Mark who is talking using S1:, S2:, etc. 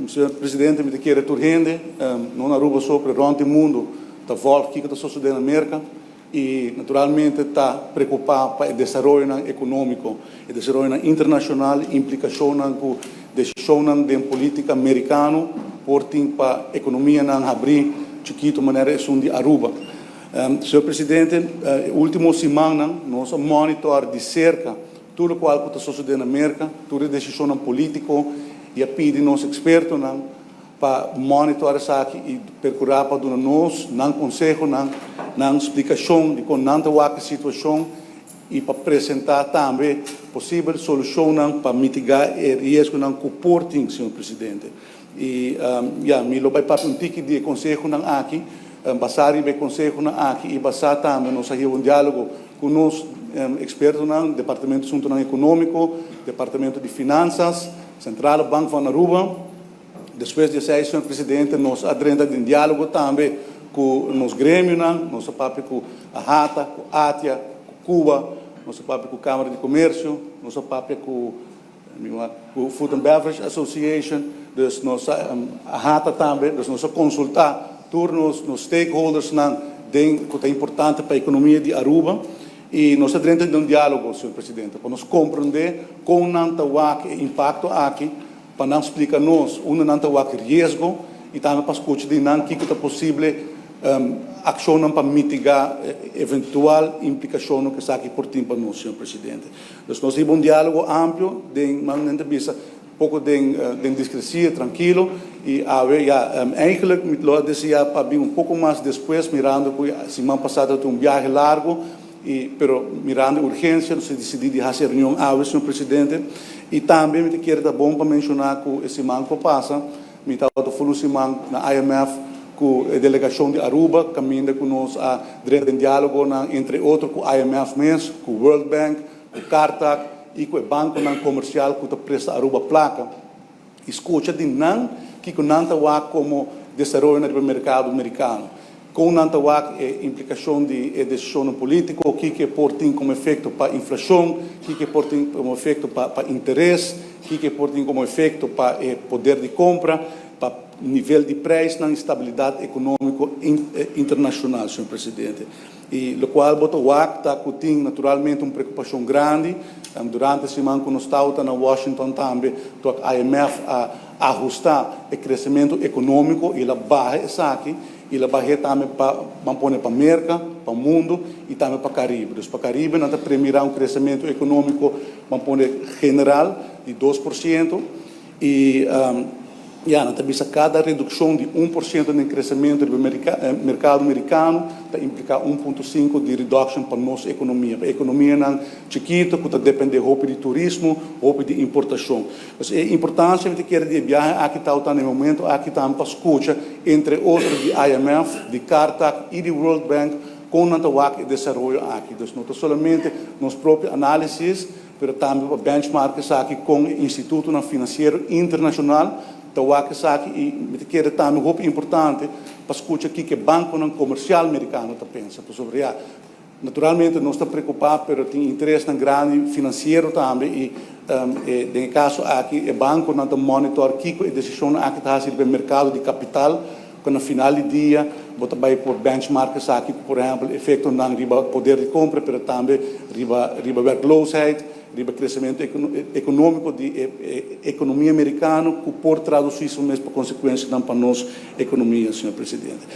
S1: Señor Presidente, mi kier tur hende, no na Aruba so, pero rond mundo, ta volg kico ta sucediendo na Merca y naturalmente ta preocupa pa e desaroyo economico, e desaroyo internacional, implicacion cu decision di politica Mericano por tin pa economia nan habri chikito manera esun di Aruba. Señor Presidente, ultimo siman nos a monitor di cerca tur loke ta sucediendo na Merca, tur e decision politico y a pidi nos expertonan pa monitor esaki y percura pa duna nos nan conseho, nan explicacion di con nan ta e situacion y pa presenta tambe posibel solucion pa mitiga e riesgo nan cu por tin, señor Presidente. Y ja, mi lo bay papia un tiki di conseho nan aki, basa e conseho nan aki y basa tambe nos a un dialogo cu nos expertonan, Departamento di Asunto Economico, Departamento di Finanzas, Centrale Bank van Aruba. Despues di esey, señor Presidente, nos a drenta den dialogo tambe cu nos gremio, nos a papia cu AHATA, cu ATIA, cu CUBA, nos a papia cu Camara di Comercio, nos a papia cu Food and Beverage Association, dus nos AHATA tambe, dus nos a consulta tur nos stakeholders nan den cu ta importante pa e economia di Aruba y nos a drenta den un dialogo, señor Presidente, pa nos comprende con nan ta wak e impacto aki, pa nan splica nos unda nan ta wak riesgo y tambe pa scucha di nan kico ta posibel accion pa mitiga eventual implicacion cu esaki por tin pa nos, señor Presidente. Dus nos tin un dialogo amplio, den manera bisa poco den discrecia, trankilo y awe ja, eigenlijk mi lo desea pa bin un poco mas despues, mirando cu siman pasa tabatin un biahe largo y pero mirando urgencia nos a dicidi di haci reunion awe, señor Presidente. Y tambe mi kier ta bon pa menciona cu e siman cu a pasa mi tabata full siman na IMF cu e delegacion di Aruba, caminda cu nos a drenta den dialogo nan, entre otro, cu IMF mes, cu World Bank, cu CARTAC y cu e banco nan comercial cu ta presta Aruba placa. Y scucha di nan kico nan ta wak como desaroyo na mercado Mericano. Con nan ta wak e implicacion di e decision politico, kico por tin como efecto pa inflacion, kico por tin como efecto pa interes, kico por tin como efecto pa poder di compra, pa nivel di prijs na estabilidad economico internacional, señor Presidente. Y loke bo ta wak ta cu tin naturalmente un preocupacion grandi. Durante e siman cu nos tabata na Washington tambe, e IMF a ahusta e crecemento economico y el a baha esaki, y el a baha tambe pa pone pa Merca, pa mundo y tambe pa Caribe. Dus pa Caribe, nos ta premira un crecemento economico, ban pone general, di 2% y ja, nos ta cada reduccion di 1% den crecemento di mercado Mericano ta implica 1,5 di reduction pa nos economia. E economia nan chikito, cu ta depende hopi di turismo, hopi di importacion. Dus e importancia di kier di biahe aki ta na momento aki ta pa scucha, entre otro, di IMF, di CARTAC y di World Bank, con nan ta wak e desaroyo aki. Dus no ta solamente nos propio analisis, pero tambe e benchmark aki cu instituto financiero internacional ta wak esaki y mi kier tambe hopi importante pa scucha kico e banco nan comercial Mericano ta pensa sobre. Ja, naturalmente nos ta preocupa, pero tin interes nan grandi financiero tambe y den caso aki e banco nan ta monitor kico e decision aki ta den mercado di capital, cu na final di dia bo ta bay por benchmark aki, por ehempel, efecto nan riba poder di compra, pero tambe riba werkloosheid, riba crecemento economico di economia Mericano, cu por traduci su mes consecuencia pa nos economia, señor Presidente.